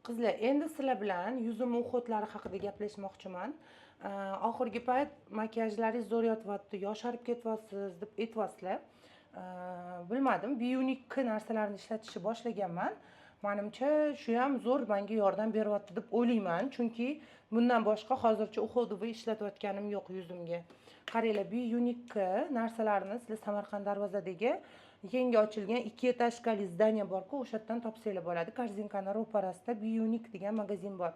Qizlar, endi sizlar bilan yuzim уход lari haqida gaplashmoqchiman. Oxirgi payt makiyajlaringiz zo'r yotyapti, yosharib ketyapsiz deb aytyapsizlar. Bilmadim, Biyunik narsalarni ishlatishni boshlaganman. Manimcha, shu ham zo'r menga yordam beryapti deb o'ylayman, chunki bundan boshqa hozircha уходовый ishlatayotganim yo'q yuzimga. Qaranglar, Biyunik narsalarni sizlar Samarqand Darvozadagi yangi ochilgan ikki этажка li здание borku, o'sha yerdan topsanglar bo'ladi. Korzinkani ro'parasida Biyunik degan magazin bor.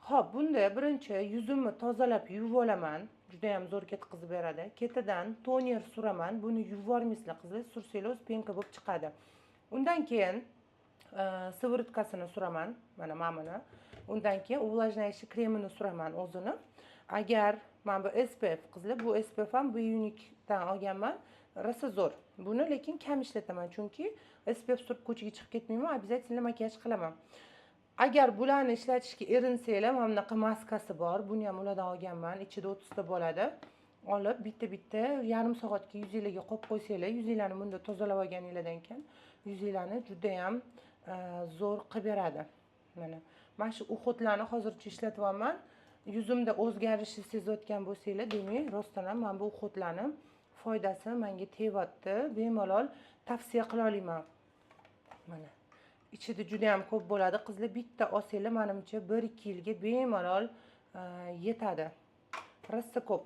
Ho'p, bunda birinchi yuzimni tozalab yuvib olaman, judayam zo'r ketqizib beradi. Ketidan toner suraman. Buni yuvib yubormaysizlar, qizlar, sursanglar, o'zi пенка bo'lib chiqadi. Undan keyin сыворотка sini suraman, mana buni. Undan keyin увлажняющий kremini suraman o'zini. Agar mana bu SPF, qizlar, bu SPF ham Biyunikdan olganman, rosa zo'r buni, lekin kam ishlataman, chunki SPF surib ko'chaga chiqib ketmayman, обязательно makiyaj qilaman. Agar bularni ishlatishga erinsanglar, mana bunaqa maskasi bor, buni ham ulardan olganman, ichida 30 ta bo'ladi. Olib, bitta bitta yarim soatga yuzinglarga qo'yib qo'ysanglar, yuzinglarni bunda tozalab olganinglardan keyin yuzinglarni judayam zo'r qilib beradi. Mana shu уход larni hozircha ishlatyapman. Yuzimda o'zgarishni sezayotgan bo'lsanglar, demak, rostdan ham mana bu уход larni foydasi menga tegyapti, bemalol tavsiya qila olaman. Mana, ichida juda yam ko'p bo'ladi, qizlar. Bitta olsanglar, manimcha, 1-2 yilga bemalol yetadi, rosa ko'p.